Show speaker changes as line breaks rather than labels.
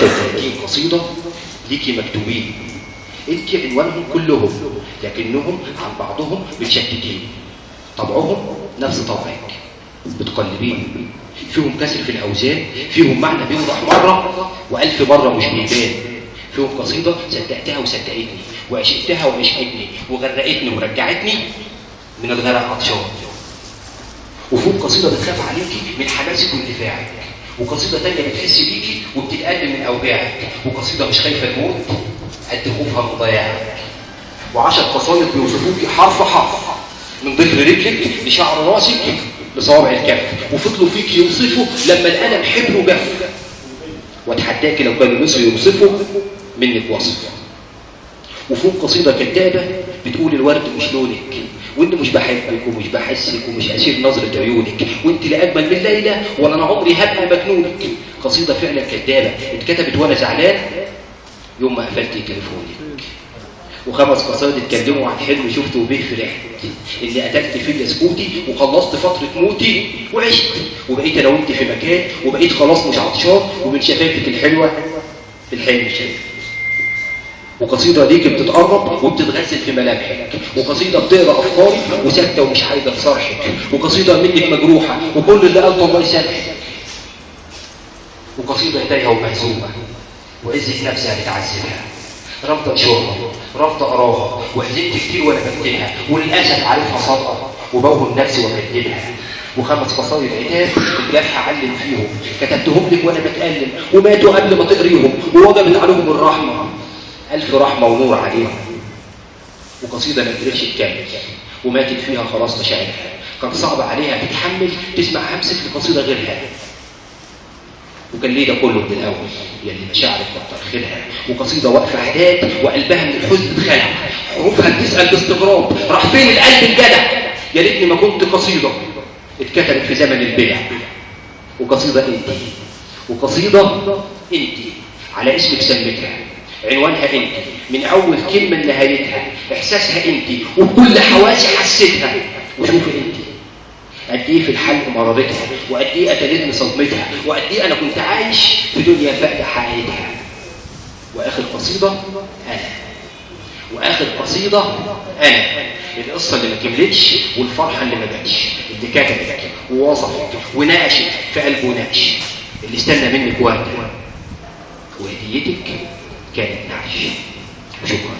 33 قصيدة ليكي مكتوبين، انت عنوانهم كلهم، لكنهم عن بعضهم متشتتين، طبعهم نفس طبعك، متقلبين، فيهم كسر في الاوزان، فيهم معنى بيوضح مرة والف مرة مش بيبان، فيهم قصيدة صدقتها وصدقتني، وعشقتها وعشقتني، وغرقتني ورجعتني من الغرق عطشان، وفوق قصيدة بتخاف عليكي من حماسك واندفاعك، وقصيده تانية بتحس بيكي وبتتألم من اوجاعك، وقصيده مش خايفة الموت قد خوفها من ضياعك، و10 قصايد بيوصفوكي حرف حرف من ظفر رجلك لشعر راسك لصوابع الكف، وفضلوا فيك يوصفوا لما القلم حبرة جف، واتحداكي لو كانوا نسوا يوصفوا منك وصف. وفوق قصيدة كدابه بتقول الورد مش لونك، وانت مش بحبك ومش بحسك ومش اسير نظره عيونك، وانت لا اجمل من ليلى ولا انا عمري هبقى مجنونك. قصيدة فعلا كدابه اتكتبت وانا زعلان يوم ما قفلت تليفونك. وخمس قصائد اتكلموا عن حلم شفته وبيه فرحت، اللي قتلت فيه سكوتي وخلصت فترة موتي وعشت، وبقيت انا وانت في مكان، وبقيت خلاص مش عطشان، ومن شفايفك الحلوة الحلم شايف. وقصيده ليك بتتقرب وبتتغسل في ملامحك، وقصيده بتقرا افكاري وساكته ومش عايزه تصارحك، وقصيده منك مجروحة وكل اللي قالته الله يسامحك، وقصيده تايهه ومهزومه وعزه نفسها بتعذبها، رافضه اشوفها رافضه اراها، وحزنت كتير وانا بكتبها، وللاسف عارفها صادقة وبوهم نفسي واكدبها. وخمس قصايد عتاب الجرح علم فيهم، كتبتهم لك وانا بتألم، وماتوا قبل ما تقريهم، ووجبت عليهم الرحمة، ألف رحمة ونور عليهم. وقصيدة ما قدرتش تكمل وماتت فيها خلاص مشاعرها، كان صعب عليها تتحمل تسمع همسة لقصيدة غيرها، وكان ليه ده كله من الأول يلي مشاعرك كتر خيرها. وقصيدة واقفة حداد وقلبها من الحزن اتخلع، حروفها بتسأل باستغراب راح فين القلب الجدع، يا ريتني ما كنت قصيدة اتكتبت في زمن البدع. وقصيدة انت، وقصيدة انت على اسمك سميتها، عنوانها انت من اول كلمة لنهايتها، احساسها انت وبكل حواسي حسيتها. وشوفي انت قد ايه في الحلق مرارتها، وقد ايه قتلتني صدمتها، وقد ايه انا كنت عايش في دنيا فاقده حقيقتها. واخر قصيدة انا، واخر قصيدة انا، القصة اللي ما كملتش والفرحه اللي ما جاتش، اللي كتبت ووصفت وناقشت في قلبه نقش، اللي استنى منك ورده وهديتك كانت نعش. شكرا.